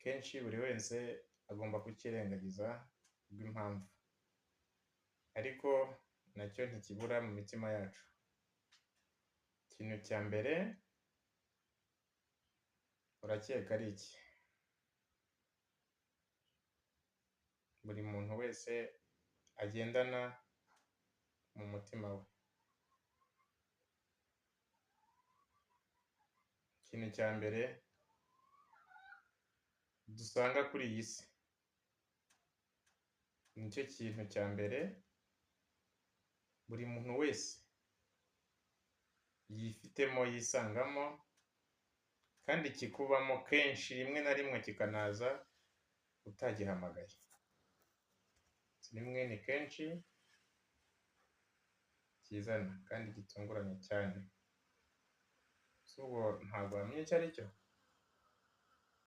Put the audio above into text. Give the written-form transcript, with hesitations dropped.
Kenshi buri wese agomba kucyirengagiza kubw'impamvu, ariko nacyo ntikibura mu mitima yacu. Ikintu cya mbere urakeka ari iki? Buri muntu wese agendana mu mutima we. Ikintu cya mbere dusanga kuri iyi si, nicyo kintu cya mbere buri muntu wese yifitemo yisangamo kandi kikubamo kenshi rimwe na rimwe kikanaza utagihamagaye. Si rimwe ni kenshi kizana kandi gitunguranye cyane. Ese ubwo ntabwo wamenya icyo ari cyo?